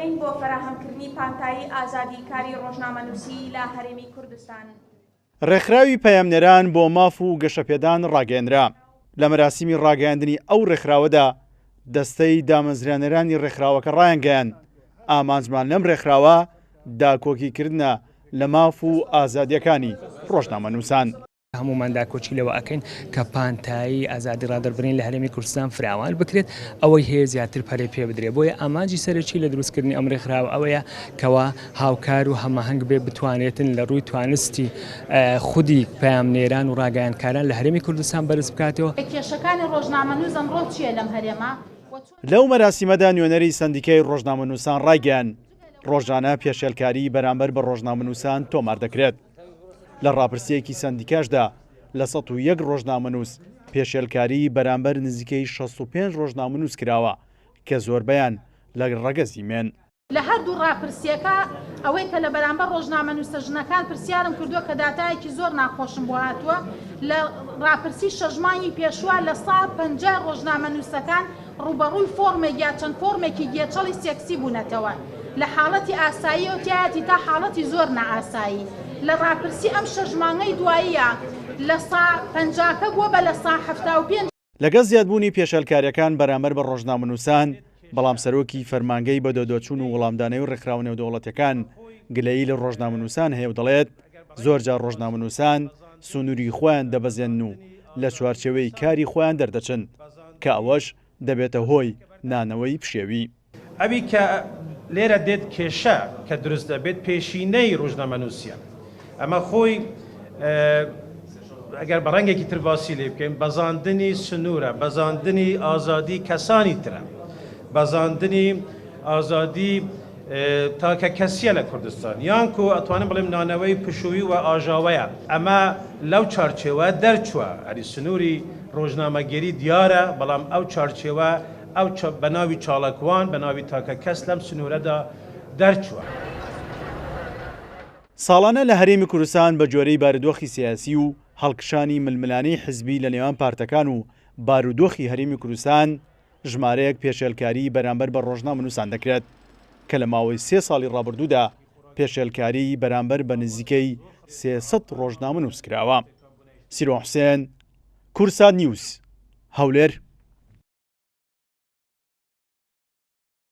دەکەین بۆ فەراهەمکردنی پانتایی ئازادی کاری ڕۆژنامەنووسی لە هەرێمی کوردستان. ڕێکخراوی پەیامنێران بۆ ماف و گەشەپێدان ڕاگەیەنرا. لە مەراسیمی ڕاگەیاندنی ئەو ڕێکخراوەدا، دەستەی دامەزرێنەرانی ڕێکخراوەکە ڕایانگەیاند، ئامانجمان لەم ڕێکخراوە داکۆکیکردنە لە ماف و ئازادییەکانی ڕۆژنامەنووسان. هەموومان داکۆکی لەوە ئەکەین کە پانتایی ئازادی ڕادەربرین لە هەرێمی کوردستان فراوان بکرێت، ئەوەی هەیە زیاتر پەرەی پێ بدرێت، بۆیە ئامانجی سەرەکی لە دروستکردنی ئەم ڕێکخراوە ئەوەیە کەوا هاوکار و هەماهەنگ بێ بتوانێتن لە ڕووی توانستی خودی پەیامنێران و ڕاگەیاندکاران لە هەرێمی کوردستان بەرز بکاتەوە. کێشەکانی ڕۆژنامەنووس ئەمڕۆ چییە لەم هەرێمە و چۆن. لەو مەراسیمەدا نوێنەری سەندیکای ڕۆژنامەنووسان ڕایگەیاند، ڕۆژانە پێشێلکاریی بەرامبەر بە ڕۆژنامەنووسان تۆمار دەکرێت. لە ڕاپرسییەکی سەندیکاشدا لە 101 ڕۆژنامەنووس پێشێلکاریی بەرامبەر نزیکەی 65 ڕۆژنامەنووس کراوە کە زۆربەیان لە ڕەگەزی مێن. لە هەردوو ڕاپرسییەکە ئەوەی کە لە بەرامبەر ڕۆژنامەنووسە ژنەکان پرسیارم کردووە کە داتایەکی زۆر ناخۆشم بۆ هاتووە، لە ڕاپرسی شەش مانگی پێشووە لە سا پەنجای ڕۆژنامەنووسەکان ڕووبەڕووی فۆرمێک یا چەند فۆرمێکی گێچەڵی سێکسی بوونەتەوە لە حاڵەتی ئاساییەوە تیایەتی تا حاڵەتی زۆر نائاسایی. لە ڕاپرسی ئەم شەش مانگەی دواییە لە سا پەنجاکە بووە بە لە سا 75. لەگەڵ زیادبوونی پێشێلکارییەکان بەرامبەر بە ڕۆژنامەنووسان، بەڵام سەرۆکی فەرمانگەی بەدۆدۆچوون و وەڵامدانەوەی ڕێکخراوە نێودەوڵەتییەکان گلەیی لە ڕۆژنامەنووسان هەیە و دەڵێت، زۆرجار ڕۆژنامەنووسان سنووری خۆیان دەبەزێنن و لە چوارچێوەی کاری خۆیان دەردەچن، کە ئەوەش دەبێتە هۆی نانەوەی پشێوی. ئەوی کە لێرە دێت کێشە کە دروست دەبێت پێشینەی ڕۆژنامەنووسیە. ئەمە خۆی ئەگەر بە ڕەنگێکی تر باسی لێ بکەین بەزاندنی سنوورە، بەزاندنی ئازادی کەسانی ترە، بەزاندنی ئازادی تاکە کەسیە لە کوردستان یان کو ئەتوانم بڵێم نانەوەی پشووی و ئاژاوەیە. ئەمە لەو چارچێوە دەرچووە. ئەری سنووری ڕۆژنامەگەری دیارە، بەڵام ئەو چارچێوە ئەو بە ناوی چاڵکوان، بە ناوی تاکە کەس لەم سنوورەدا دەرچووە. ساڵانە لە هەرێمی کوردستان بە گوێرەی بارودۆخی سیاسی و هەڵکشانی ململانێی حزبی لە نێوان پارتەکان و بارودۆخی هەرێمی کوردستان ژمارەیەک پێشێلکاریی بەرامبەر بە ڕۆژنامەنووسان دەکرێت کە لە ماوەی سێ ساڵی ڕابردوودا پێشێلکاریی بەرامبەر بە نزیکەی 300 ڕۆژنامەنووس کراوە. سیروان حوسێن، کوردسات نیوز، هەولێر.